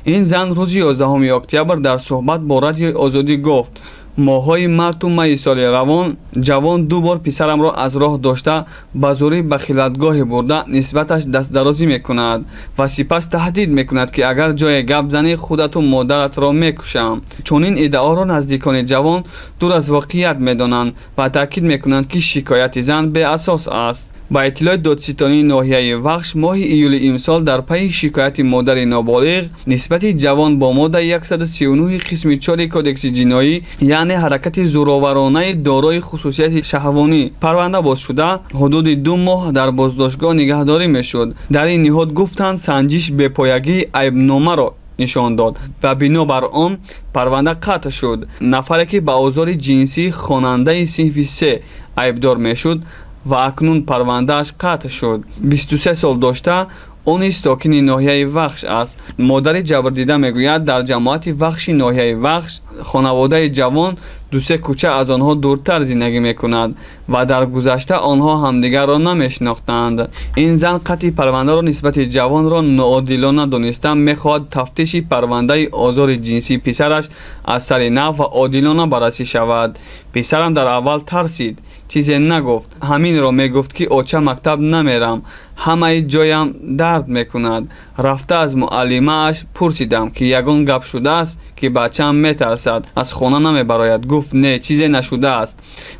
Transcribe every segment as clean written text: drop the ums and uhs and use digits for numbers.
Ин зан рӯзи 11 октябр дар суҳбат бо Радиои Озодӣ гуфт: моҳҳои марту майи соли равон ҷавон ду бор писарамро аз роҳ дошта, ба зӯрӣ ба хилватгоҳе бурда, нисбаташ дастдарозӣ мекунад ва сипас таҳдид мекунад, ки агар ҷое гап занӣ, худату модаратро мекушам. Чунин иддаоро наздикони ҷавон дур аз воқеият медонанд ва таъкид мекунанд, ки шикояти зан беасос аст. Ба иттилои додситонии ноҳияи Вахш, моҳи июли имсол дар пайи шикояти модари ноболиғ нисбати ҷавон бо моддаи 139 қисми 4 Кодекси ҷиноӣ, яъне ҳаракати зӯроваронаи дорои хусусияти шаҳвонӣ, парванда боз шуда, ҳудуди 2 моҳ дар боздоштгоҳ нигаҳдорӣ мешуд. Дар ин ниҳод гуфтанд, санҷиш бепоягии айбномаро нишон дод ва бинобар он парванда қатъ шуд. Нафаре ки ба озори ҷинсии хонандаи синфи 3 айбдор мешуд ва акнун парвандааш қатъ шуд, 23 сол дошта, ӯ низ сокини ноҳияи Вахш аст. Модари ҷабрдида мегӯяд, дар ҷамоати Вахши ноҳияи Вахш хонаводаи ҷавон ду-се кӯча аз онҳо дуртар зиндагӣ мекунад ва дар гузашта онҳо ҳамдигарро намешинохтанд. Ин зан қатъи парвандаро нисбати ҷавонро ноодилона дониста, мехоҳад тафтиши парвандаи озори ҷинсии писараш аз сари нав ва одилона баррасӣ шавад. Писарам дар аввал тарсид, чизе нагуфт. Ҳаминро мегуфт, ки оча, мактаб намерам, ҳамаи ҷоям дард мекунад. Рафта аз муаллимааш пурсидам, ки ягон гап шудааст, ки бачаам метарсад, аз хона намебарояд. Гуфт, не, чизе нашудааст.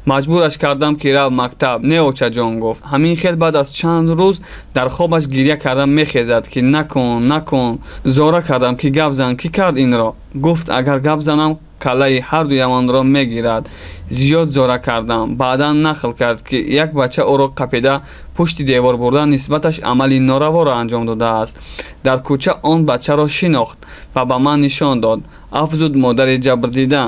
Маҷбураш кардам, ки рав мактаб. Не, очаҷон, гуфт. Ҳамин хел баъд аз чанд рӯз дар хобаш гиря карда мехезад, ки накун, накун. Зора кардам, ки гап зан, кӣ кард инро? Гуфт, агар гап занам, каллаи ҳардуямонро мегирад. Зиёд зора кардам. Баъдан нақл кард, ки як бача ӯро қапида, пушти девор бурда, нисбаташ амали нораворо анҷом додааст. Дар кӯча он бачаро шинохт ва ба ман нишон дод, афзуд модари ҷабрдида.